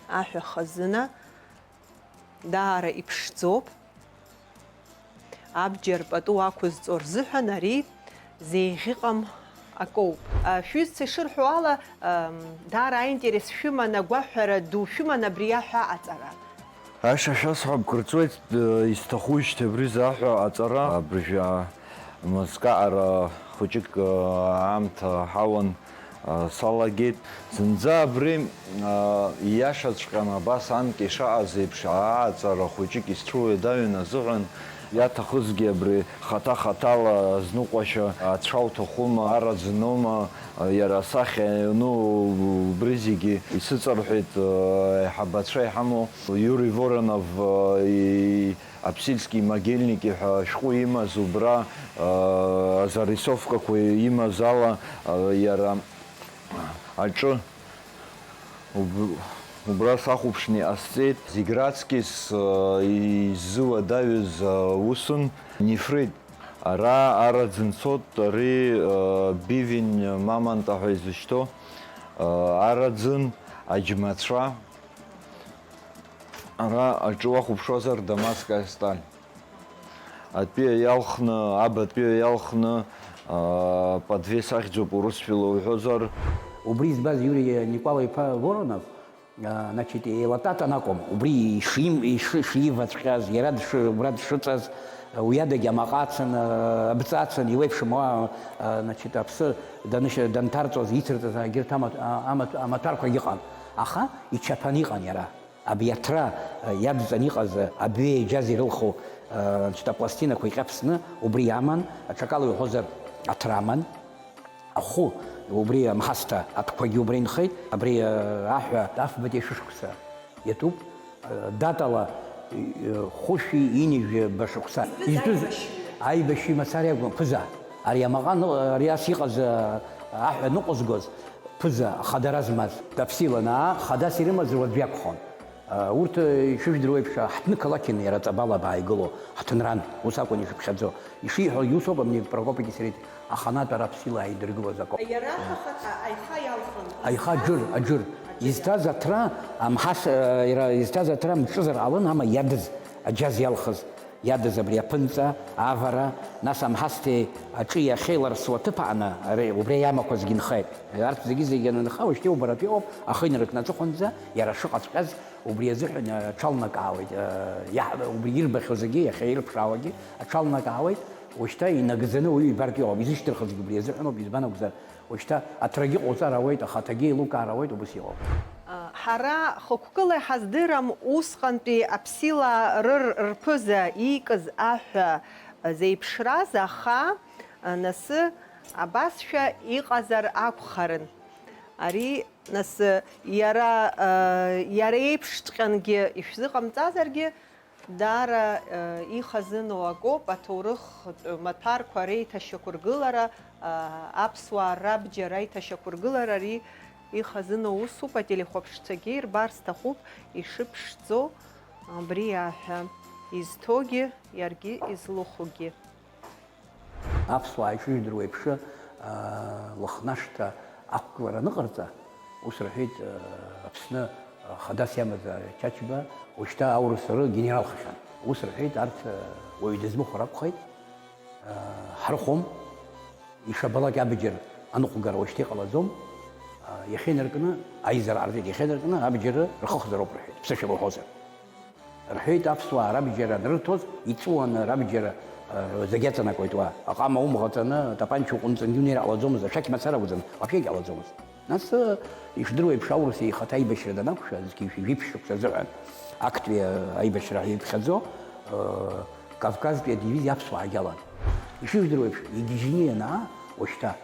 Аҳәа хазына даара иԥшӡоуп. Абџьар пату ақәызҵо рзыҳәан ари зеиӷьыҟам акоуп. А, шәҩызцәа ишырҳәо ала, ам, даара аинтерес шәыман, агәаҳәара ду шәыман абри аҳәа аҵара. Аиша шәасҳәап, кыр ҵуеит, э, исҭахуижьҭеи абри заҳәа аҵара. Абыржәы, а, мызкаҟара хәыҷык, э, аамҭа ҳауан. Салагеит. Зынӡа абри, ииашаҵәҟьаны абас анкьа ишаҟаз еиԥш, ааҵара хәыҷык исцәуедаҩын азыҳәан, иаҭахызгьы абри хаҭа-хаҭала азныҟәашьа ацәа уҭахума, араӡноума, иара асахьа иану, убри зегьы исыҵарҳәеит, аиҳабацәа иҳамоу Юрий Воронов, и-, Апсильский могильник ҳәа ашәҟәы имаз убра, а, зарисовкақәа имаз ала, а, иара аҿы уб-, убра сахәаԥшны иҟасҵеит. Зегь раҵкьыс, а, иззыуадаҩыз, а, усун нефрит. Ара араӡын цот, ари, а, бивень мамонта ҳәа изышьҭоу, а, араӡын, аџьмацәа, Ара аҿы уахәаԥшуазар, дамасская сталь. Атәыҩа иалхны, абатәыҩа иалхны, аа, подвес ахьӡуп урысшәала уҳәозар. Убри збаз Иури Никәала-иԥа Воронов, аа, значит, еилататан акәым, убри ишим-, иши-, шиваҵәҟьаз, иара дшы-, убра дшыҵаз, уи адагьы амаҟа ацын, аа, абҵа ацын, илеиԥшым уа, аа, значит, аԥсы даныш-, данҭарҵоз, ицырҵаз, егьырҭ амаҭ-, а-, амаҭ-, амаҭәарқәагьы ыҟан. Аха ичаԥаны иҟан иара. Абри аҭра, э, иадҵан иҟаз, э, абҩеи аџьази ирылху, э, значит, апластинақәа иҟьаԥсны убри аман, аҽакала иуҳәозар, аҭра аман, ахәы, убри амҳасҭа атәқәагьы убра инхеит, абри, э, аҳәа афбатәи шәышықәса иатәуп, э, датала, э, хәышәи ҩынҩажәи ба шықәса. Изтәыз изтәыз аибашьҩы. Аибашьҩы мацара иакәын, ԥыза. Ари амаҟа ны-, ари ас иҟаз, э, аҳәа ныҟәызгоз, ԥыза, хадара змаз. Даԥсилан, аа, хадас ирымаз уаҩ иакәхон. Урҭ, ишыжәдыруа еиԥш, ҳҭнықалақьын иара Ҵабалаа игылоу ҳҭынран, ус акәын ишыԥхьаӡо. Ишиҳәогьы усоуп, абни Прокопи-гьы сареи аханатә ара Аԥсилаа идыргылоз акоуп. Иара ахаҭа аиха иалхын. Аиха аџыр, аџыр. Изҭаз аҭра, амҳас-, иара изҭаз аҭра мҿызар ҟалон, ама иадыз, аџьаз иалхыз, иадыз абри аԥынҵа, авара, нас амҳасҭеи аҿы иахьеиларсуа аҭыԥ аҟны, ари, убри иамақәазгьы нхеит. Арҭ зегьы-зегьы анынха, уажәшьҭа убаратәи ыҟоуп, ахы инаркны аҵыхәанӡа, иара шыҟаҵәҟьаз, Убри азыҳәан, э, аҽалнакаауеит, э, иаҳ-, убри ирбахьоу зегьы, иахьа ирԥшаауагьы аҽалнакаауеит, уажәшьҭа инагӡаны уаҩы ибартә иҟоуп, изышьҭырхызгьы убри азыҳәаноуп, избан акәзар, уажәшьҭа аҭрагьы ҟауҵар ауеит, ахаҭагьы еилукаар ауеит, убыс иҟоуп. Ҳара хықәкыла иҳаздырам усҟантәи аԥсилаа рыр рԥыза иикыз аҳәа зеиԥшраз, аха, насы, абасшәа иҟазар акәхарын. Ари Нас, иара, иара еиԥшҵәҟьангьы ишәзыҟамҵазаргьы, даара ихазыноу акоуп аҭоурыхтә маҭәарқәа реиҭашьақәыргылара, аԥсуаа рабџьар аиҭашьақәыргылара, ари ихазыноу усуп, ателехәаԥшцәагьы ирбар сҭахуп ишыԥшӡоу абри аҳәа, изҭогьы, иаргьы излыхугьы. Аԥсуаа ишыжәдыруа еиԥш, аа, Лыхнашҭа ақәгылара аныҟарҵа, ус рҳәеит, аа, Аԥсны, аа, хадас иамаз, аа, Чачба, уажәшьҭа аурыс ргенералхахьан. Ус рҳәеит, арҭ, аа, уаҩ дызмыхәар акәхеит, аа, ҳрыхәом, ишабалак абџьар аныҟәгара уажәшьҭа иҟалаӡом, аа, иахьа инаркны, аизара ҟарҵеит, иахьа инаркны абџьар рхыхзароуп рҳәеит, ԥсышәала уҳәозар. Рҳәеит, аԥсуаа рабџьар анрырҭоз, иҵәуаны рабџьар, э, зегь аҵанакуеит уа. Аҟама умӷаҵаны, атапанча уҟәынҵангьы унеир ҟалаӡомызт, ашәақь мацара акәӡам, уаԥхьагь ҟалаӡомызт. Нас, э, ишдыруа еиԥш, аурыс ихаҭа аибашьра данақәшәа, зқьи жәшәи жәиԥшь шықәса азыҳәан, актәи, э, аибашьра иԥхьаӡо, э, Кавказтәи адивизиа аԥсуаагьы алан. Ишыжәдыруа еиԥш, игьежьны ианаа, уажәшьҭа,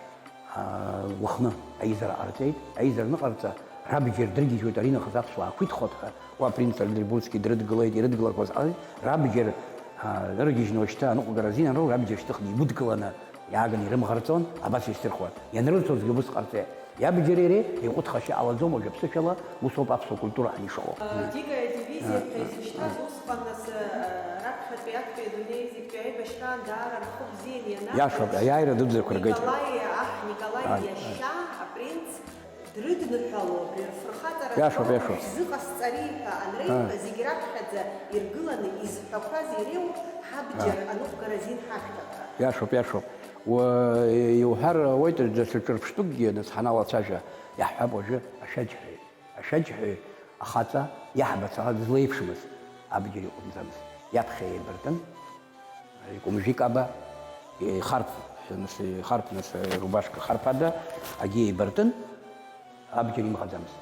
Лыхны аизара ҟарҵеит, аизара аныҟарҵа, рабџьар дыргьежьуеит, аринахыс аԥсуаа ақәиҭхоит ҳәа, уа принц Альдербургски дрыдгылеит, ирыдгылақәаз ҟалеит, рабџьар, а, рыргьежьны уажәшьҭа аныҟәгара азин анроу, рабџьар шьҭыхны игәыдкыланы иааганы ирымӷарҵон, абас ишьҭырхуан. Ианрырҭозгьы убыс ҟарҵеит. Иабџьари иареи еиҟәыҭхашьа ҟалаӡом, уажә аԥсышәала усоуп аԥсуа культура ҳанишаҟоу. Дика дивизиа ҳәа изышьҭаз усҟан, нас, раԥхьатәи актәи адунеи зегьтәи аибашьраан даара рхы бзианы ианарҭ, иашоуп, аиааира дуӡӡақәа ргеит. Николаи, аҳ Николаи иашьа, апринц дрыдныҳәало, абри рфырхаҵара иашоуп, иашоуп. Шәзыҟасҵари ҳәа анреиҳәа, зегь раԥхьаӡа иргыланы изҳәақәаз иреиуоуп, ҳабџьар аныҟәгара азин ҳашәҭап ҳәа. Иашоуп, иашоуп. Уа-, иуҳәар ауеит, даҽа ҿырԥштәыкгьы, нас, ҳаналацәажәа, иаҳҳәап уажәы ашәаџьҳәаҩ. Ашәаџьҳәаҩ ахаҵа иаҳбац ала дызлеиԥшымыз абџьар иҟәынӡамызт. Иаԥхьа еибартын, икәымжәи каба, ихарԥ, нас, ихарԥ, нас, рубашка харԥада, агьи еибартын, Абџьар имӷаӡамызт.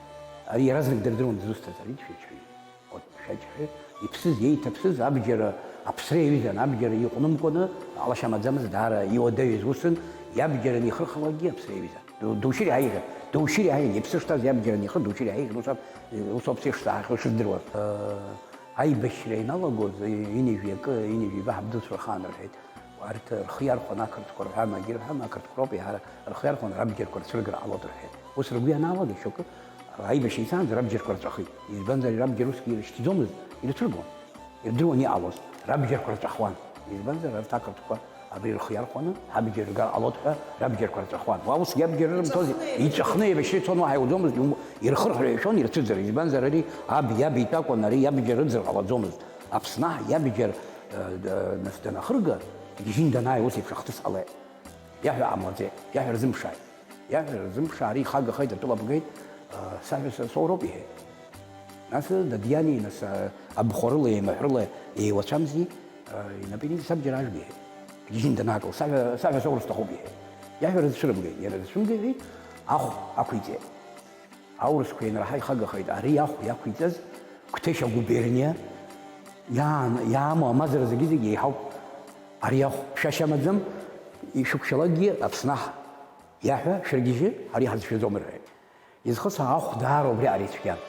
Ари иаразнак дырдыруан дызусҭаз, ари дшәаџьҳәаҩын. От, шәаџьҳәаҩ, иԥсыз, иеиҭаԥсыз, абџьар аԥсра иаҩызан, абџьар иҟәнымкәаны ҟалашьа амаӡамызт, даара иуадаҩыз усын, иабџьар анихырхалакгьы аԥсра иаҩызан. Ду-, душьыр иаҳа еиӷьын, душьыр иаҳа еиӷьын, иԥсы шҭаз иабџьар анихыр, душьыр иаҳа еиӷьын, ус ауп, ус ауп сышзаҳахьоу, шыздыруаз. Э, аибашьра ианалагоз, э, ҩынҩажәи акы, ҩынҩажәи ҩба ҳабдуцәа рхаан рҳәеит. Арҭ рхы иархәон ақырҭқәа рҳәама, егьырҳәама, ақырҭқәа роуп еиҳара рхы иархәон, рабџьарқәа рцәыргар ҟалоит рҳәеит. Ус ргәы ианаалага, шьоукы аибашьра ицаанӡа рабџьарқәа рҵәахит. Избанзар, рабџьар усгьы ирышьҭӡомызт, ирцәыргон. Ирдыруан иҟалоз, рабџьарқәа рҵәахуан. Избанзар, арҭ ақырҭқәа абри рхы иархәаны, ҳабџьар ргар ҟалоит ҳәа, рабџьарқәа рҵәахуан. Уа усгьы абџьар рымҭози, иҵәахны еибашьра ицон, уаҳа иуӡомызт, иумбо-, ирхырхәо ишәон, ирцәыӡыр. Избанзар, ари аб иаб итәакәын, ари иабџьар ыӡыр ҟалаӡомызт. Аԥснаҳ иабџьар, э, д-, нас данахырга, дгьежьын данааи, ус еиԥш ахҭыс ҟалеит. Иаҳәа ҟамлаӡеит, иаҳәа рзымԥшааит. Иаҳәа рзымԥшаар ихагахеит, атәыла бгеит, э, саҳәа са-, соуроуп, иҳәеит. Нас дадиани, нас, э, абхәарыла, еимаҳәрыла еиуацәамзи, э, инапы иниҵеит, сабџьар аажәг, иҳәеит. Дгьежьын данаакыл, саҳәа, саҳәа соур сҭахуп, иҳәеит. Иаҳәа рызцәырымгеит, иара дызцәымгеит, ахә ақәиҵеит. Аурысқәа ианраҳа ихагахеит, ари ахә иақәиҵаз Қәҭешь агуберниа иаан-, иаамоу амазара зегьы-зегьы еиҳауп. Ари ахә ԥшьашьа амаӡам, ишәықәшәалакгьы Аԥсны аҳ иаҳәа шәыргьежьы, ари ҳазшәаӡом рҳәеит. Изхысҳәааз ахә даара убриаҟара ицәгьан.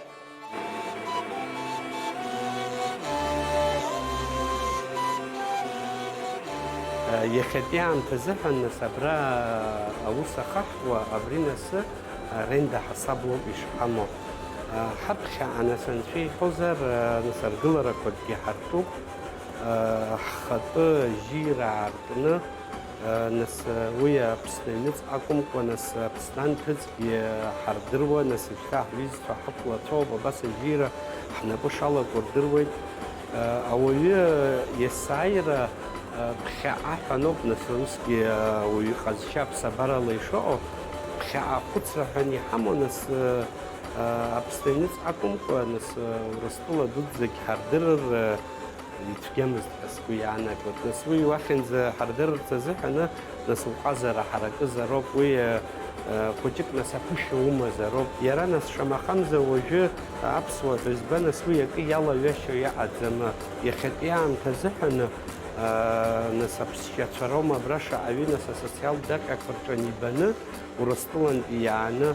Иахьатәи аамҭазыҳәан, нас, абра аус ахаҳкуа, абри, нас, аренда ҳасаб лоуп ишҳамоу. Ҳаԥхьаҟа, нас, анцәа иҳәозар, нас, аргыларақәакгьы ҳартуп, ҳхатәы жьира аартны, нас, уи Аԥсны аҩныҵҟа акәымкәа, нас, Аԥсны анҭыҵгьы ҳардыруа, нас, шьҭа ҳҩызцәа ҳақәлацәоуп, абас ажьира ҳнапы шалаку рдыруеит. Ауаҩы есааира ԥхьаҟа ҳәа ноуп, нас, усгьы ауаҩы иҟазшьа аԥсабарала ишыҟоу, ԥхьаҟа ахәыцра ҳәа иҳамоу, нас, Аԥсны аҩныҵҟа акәымкәа, нас, Урыстәыла дуӡӡагь ҳардырыр ицәгьамызт ҳәа сгәы иаанагоит. Нас уи уахьынӡа ҳардырырц азыҳәаны, нас, уҟазара ҳаракызароуп, уи, э, э, хәыҷык, нас, аԥышәа умазароуп. Иара, нас, шамахамзар уажәы аԥсуа ҳәызба, нас, уи акы иалаҩашьо иҟаӡам. Иахьатәи аамҭа азыҳәаны, э, нас, аԥсшьацәа роума абра шаҟаҩы, нас, асоциалтә даҟьақәа рҿы анибаны, Урыстәылантәи иааны,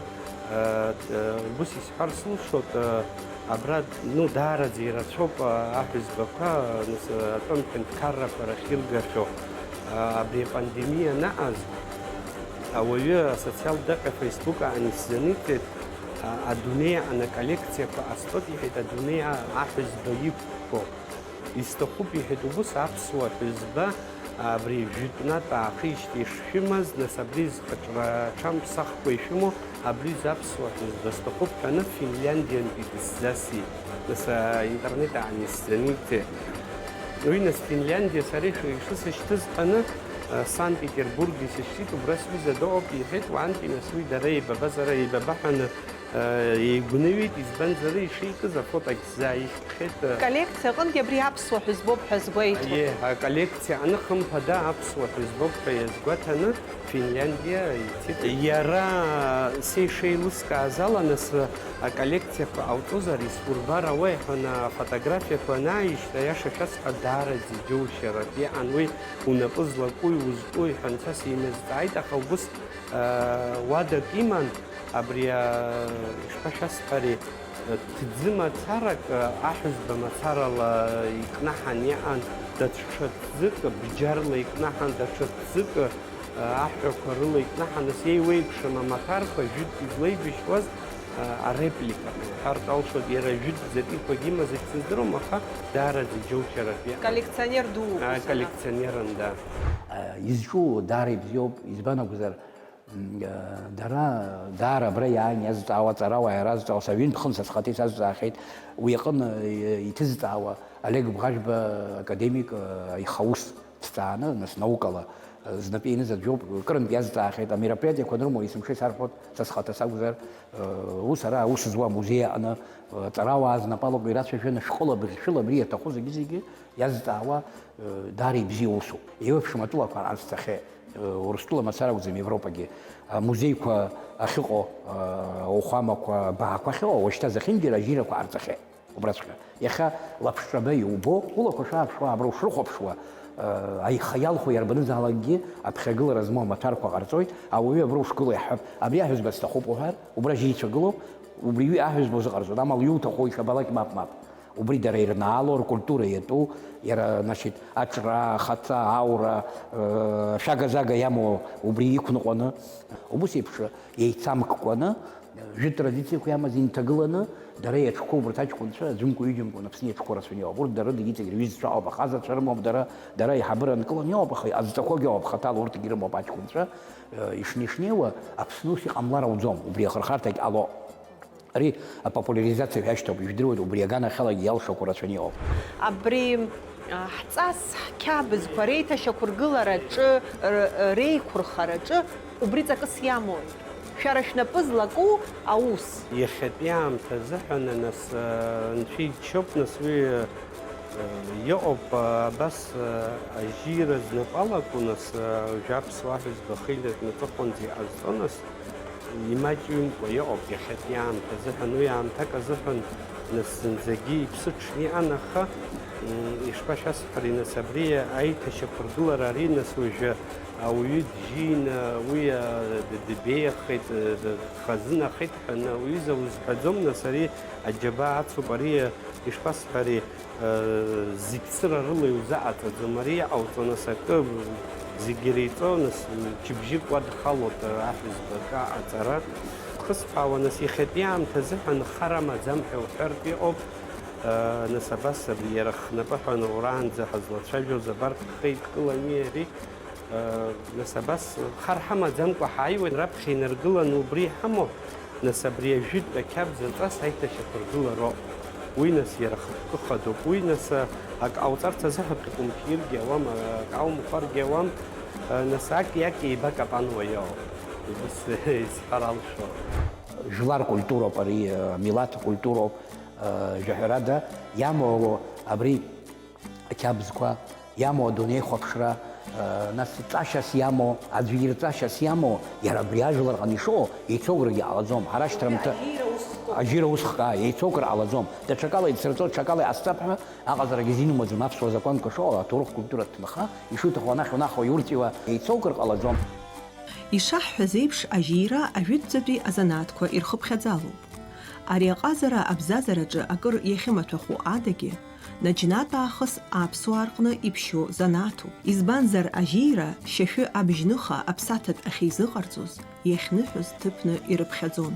э, э, убыс исҳәар сылшоит, э, абра, ну, даараӡа ирацәоуп, э, аҳәызбақәа, э, нас, э, атәым ҳәынҭқаррақәа рахь иргахьоу, э, абри апандемиа анаҟаз, ауаҩы асоциалтә даҟьа Facebook аан исзаниҵеит, э, адунеи аҟны аколлекциақәа ҟасҵоит, иҳәеит, адунеи а-, аҳәызба иқәԥо. Исҭахуп, иҳәеит, убыс аԥсуа ҳәызба абри жәытәнатә аахижьҭеи ишшәымаз, нас, абри зхаҿра аҽамԥсахкәа ишәымоу, абри заԥсуа ҳәызба сҭахуп ҳәаны Финляндиантәи дысзасит, нас, аинтернет аан исзаниҵеит. Уи, нас, Финляндиа сара иши-, ишысышьҭыз ҳәаны, а, Санкт-Петербург исышьҭит, убра сҩыза дыҟоуп, иҳәеит, уантәи, нас, уи дара еибабазар, еибабаҳәаны, Еигәныҩит, избанзар, ишикыз афотогь сзааишьҭхьеит. Коллекциа аҟынгьы абри аԥсуа ҳәызбоуп ҳәа згәеиҭоит. Аиеи, аколлекциа аҟны хымԥада аԥсуа ҳәызбоуп ҳәа иазгәаҭаны Финляндиа ицеит. Иара, са ишеилыскааз ала, нас, аколлекциақәа ҟауҵозар, исурбар ауеи ҳәа, афотографиақәа анааишьҭ, аиаша шәасҳәап, даараӡа иџьоушьаратә иҟан уи, унапы злакуи, узтәуи ҳәа анцәа симазҵааит, аха убыс, уадак иман. Абри, а, ишԥашәасҳәари, ҭӡы мацарак, а, аҳәызба мацарала икнаҳан иҟан, даҽа ҭӡык, бџьарла икнаҳан, даҽа ҭӡык, а, аҳәақәа рыла икнаҳан, нас еиуеиԥшым амаҭәарқәа, жәытә излеибашьуаз, а, ареплика ҳәа иҳәартә алшоит, иара жәытә ӡатәиқәагьы имазаргь сыздыруам, аха даараӡа иџьоушьаратәы иҟан. Коллекционер дууп, а, ус ана. Коллекционерын, да. А, изҿу даара ибзиоуп, избан акәзар, М, э, дара даара абра иааин иазҵаауа аҵарауаа иаразҵаауа, са ҩынтә-хынтә са схаҭа исазҵаахьеит, уи аҟны, э, иҭызҵаауа Олег Бӷажәба академик, э, ихаус ҭҵааны, нас, наукала, э, знапы ианыз аӡәоуп, кырынтә иазҵаахьеит, амероприатиақәа анрымоу есымша исарҳәоит, са схаҭа сакәзар, э, ус ара аус зуа амузеи аҟны, э, аҵарауаа знапы алаку ирацәажәаны, шәҟәыла, бызшәыла абри иаҭаху зегьы-зегьы иазҵаауа, э, даара ибзиа усуп. Еиуеиԥшым атәылақәа ҟазҵахьеит. Урыстәыла мацара акәӡам, Европагьы амузеиқәа ахьыҟоу, ауахәамақәа, абаақәа ахьыҟоу, уажәшьҭа зехьынџьара ажьирақәа ҟарҵахьеит. Убраҵәҟьа. Иахьа Лаԥшҿаба иубо, улақәа шааԥшуа, абра ушрыхәаԥшуа, аиха иалху иарбанызаалакгьы аԥхьагылара змоу амаҭәарқәа ҟарҵоит, ауаҩы абра ушгыло иаҳҳәап, абри аҳәызба сҭахуп уҳәар, убра ажьеицәа гылоуп, убри аҳәызба узыҟарҵоит, амала иуҭаху ишабалак мап-мап. Убри дара ирнаало, ркультура иатәу, иара, значит, аҿра, ахаҵа, аура, э, шәага-зага иамоу убри иқәныҟәаны, убыс еиԥш еицамккәаны, жәытә традициақәа иамаз инҭагыланы, дара иаҿқәоу убарҭ аҷкәынцәа, аӡәымкәа-ҩыџьамкәа Аԥсны иаҿқәоу рацәаны иҟоуп. Урҭ дара рыдагьы иҵегь рҩызцәа ауп, ахаҵацәа рымоуп дара, дара иҳабыра анкыланы иҟоуп, аха азҵақәагьы ыҟоуп, хаҭала урҭгьы рымоуп аҷкәынцәа, э, ишнеи-шнеиуа Аԥсны ус иҟамлар ауӡом, убри ахырхарҭагь ҟало. Ари апопуляризациа ҳәа иашьҭоуп, ижәдыруеит, убри аганахьалагьы иалшақәо рацәаны иҟоуп. Абри, а, ҳҵас, ҳқьабзқәа реиҭашьақәыргылараҿы, р-, реиқәырхараҿы убри ҵакыс иамои? Шәара шәнапы злаку аус? Иахьатәи аамҭа азыҳәан, нас, а, анцәа иџьшьоуп, нас уи, а, иҟоуп, а, абас, а, ажьира знапы алаку, нас, а, жәаԥсуа ҳәызба хиҩнатә маҵыхәанӡа иҟазҵо, нас, имаҷымкәа иҟоуп иахьатәи аамҭа азыҳәан, уи аамҭак азыҳәан, нас, зынӡагьы иԥсыҽны иҟан, аха, м, ишԥашәасҳәари, нас, абри аиҭашьақәыргылара ари, нас, уажәы ауаҩы джьины, уи, а, д-, дбеиахеит, д-, д-, дхазынахеит ҳәа, н-, уҩыза узҳәаӡом, нас, ари аџьабаа ацуп, ари, а, ишԥасҳәари, зегь цырарыла иузаҟаҵаӡом. Ари иҟауҵо, нас, акы зегь иреиҵо, нас, мчыбжьык уадхалоит, аҳәызба акы аҟаҵара. Хысҳәаауа, нас, иахьатәи аамҭа азыҳәан хар амаӡам ҳәа уҳәартә иҟоуп. Нас, абас, абри иара хнапы ҳәа ураанӡа ҳазлацәажәоз абарҭ ҳхы еидкылами ари. Нас, абас, хар ҳамаӡамкәа ҳааиуеит, раԥхьа инаргыланы убри иҳамоу, нас, абри ажәытә ақьабз аҵас аиҭашьақәыргылароуп. Уи, нас, иара хықәкы хадоуп. Уи, нас, ак ҟауҵарц азыҳәа акы умԥиргьы ауам, ак аумхәаргьы ауам. Нас, ак, иак еибакапануа иоуп. Убыс исҳәар алшоит. Жәлар культуроуп ари, милаҭ культуроуп, жәаҳәарада, иамоу абри ақьабзқәа, иамоу адунеихәаԥшра, нас ҵашьас иамоу, аӡәы ирҵашьас иамоу, иара абри ажәлар ҟаны ишыҟоу, еицоугарагьы ҟалаӡом. Ҳара ашьҭрамҭа, ажьира усхк, аа, еицоугар ҟалаӡом. Даҽакала ицраҵо, даҽакала иҟасҵап ҳәа аҟаҵарагьы азин умаӡам, аԥсуа закәанқәа шыҟало, аҭоурых культура ҭынха, ишуҭаху анахь унахуа иурҵиуа, еицоугар ҟалаӡом. Ишаҳҳәаз еиԥш, ажьира ажәытәӡатәи азанааҭқәа ирхыԥхьаӡалоуп. Ари аҟазара абзазараҿы акыр иахьымаҭәахәу адагьы, наџьнатә аахыс аԥсуаа рҟны иԥшьоу занааҭуп. Избанзар, ажьира шьашәы абжьныха аԥсаҭатә ахьизыҟарҵоз, иахьныҳәоз ҭыԥны ирыԥхьаӡон.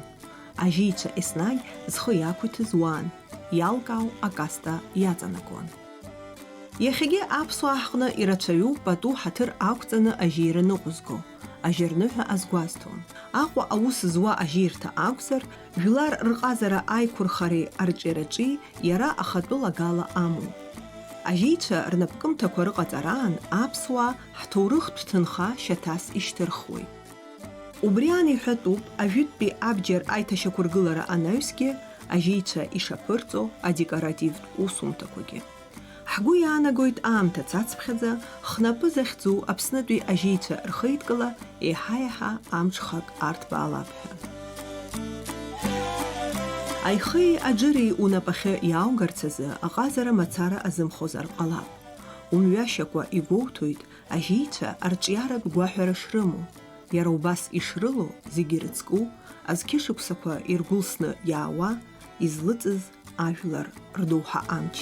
Ажьицәа еснагь зхы иақәиҭыз уаан, иалкаау акаста иаҵанакуан. Иахьагьы аԥсуаа ҳҟны ирацәаҩуп пату ҳаҭыр ақәҵаны ажьира ныҟәызго, ажьырныҳәа азгәазҭо. Аҟәа аус зуа ажьирҭа акәзар, жәлар рҟазара аиқәырхареи арҿиараҿи иара ахатәы лагала амоуп. Ажьицәа рнапкымҭақәа рыҟаҵараан аԥсуаа ҳҭоурыхтә ҭынха шьаҭас ишьҭырхуеит. Убри аан иҳәатәуп ажәытәтәи абџьар аиҭашьақәыргылара анаҩсгьы ажьицәа ишаԥырҵо адекоративтә усумҭақәагьы. Ҳгәы иаанагоит аамҭа цацԥхьаӡа, хнапы захьӡу Аԥснытәи ажьицәа рхеидкыла еиҳа-еиҳа амҽхак арҭбаалап ҳәа. Аихеи аџыри унапахьы иааугарц азы аҟазара мацара азымхозар ҟалап. Умҩашьакәа игәоуҭоит, ажьицәа арҿиаратә гәаҳәара шрымоу, иара убас ишрылоу зегьы ирыцку, азқьышықәсақәа иргәылсны иаауа, излыҵыз ажәлар рдоуҳа амч.